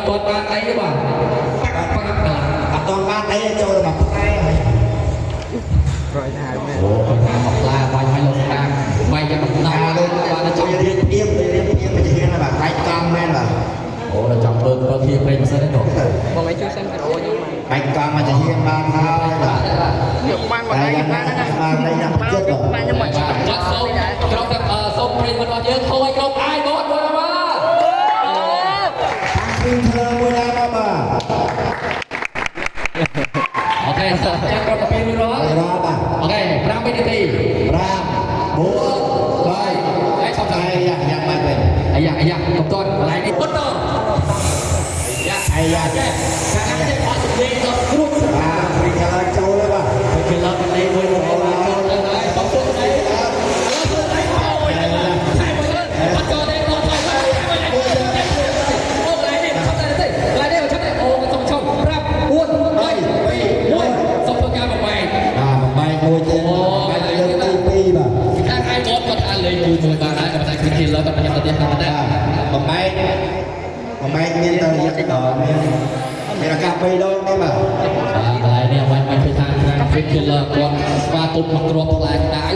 ត់ទាន់បានអីទេបាទប៉ាក់ប៉ាក់កន្លះ អត់ទាន់បានអីចូលទៅមកផ្លែហើយ រយហើយមែន អូគាត់ថាមកផ្លាបាញ់ឲ្យលោកតាមបាយយ៉ាងដំណើរ ដូច បាទ ជួយ ចង់ រៀនៀមរៀនៀមមកជាងបាទបាច់កង់មែនបាទ អូដល់ចង់ពើពើគ្នាព្រៃម៉ាស៊ីនទេនោះ បងឯងជួយសិនវីដេអូខ្ញុំមក បាច់កង់មកជាងបានហើយបាទ យកបានមក តែ ឯង យ៉ាងណា បានណា បានតែយ៉ាងចិត្តបាទ បានខ្ញុំមក បាទចាត់សូមក្រុមសូមប្រិយមិត្តរបស់យើងហូឲ្យក្រុមអាយបតបាទបាទ ខាងពីធ្វើមួយដែរមកបាទ អូខេសាប់ចាត់ក្រុមទី2រួចរាល់ រ៉ាបាទ អូខេ5វិនាទី 5 4 3 ហើយឈប់ អាយ៉ាយ៉ាងម៉េចវិញ អាយ៉ាអាយ៉ាកុំតន់កន្លែងនេះពុតតយ៉ា អាយ៉ា ចេះខាងនេះចេះអត់សម្លេងដល់គ្រួច បាទព្រីកាចូលហើយបាទ ទៅគេឡើងលេងមួយមកចូលទៅហើយបងពួកស្អីឥឡូវធ្វើអីអូយថៃមួយអត់ចូលទេបងថៃអូកន្លែងនេះឈប់តែទេកន្លែងនេះឈប់តែអូសុំឈប់5 4 3 2 1សុំធ្វើការបំបែក បាទបំបែកមួយទៀតបែកលើកទី2បាទ ខាងឯបតគាត់ថាលេងមួយមួយបានហើយក៏តែគឺគេលើគាត់ខ្ញុំទៅទៀតតែ បាទបំបែកបំបែកមានតែរយៈដល់មានមានឱកាស3ដងទេបាទ បាទកន្លែងនេះបាញ់បាញ់ទៅខាងខាង Quick Killer គាត់ស្វាគមន៍មកគ្រាប់ផ្លែក្តៅ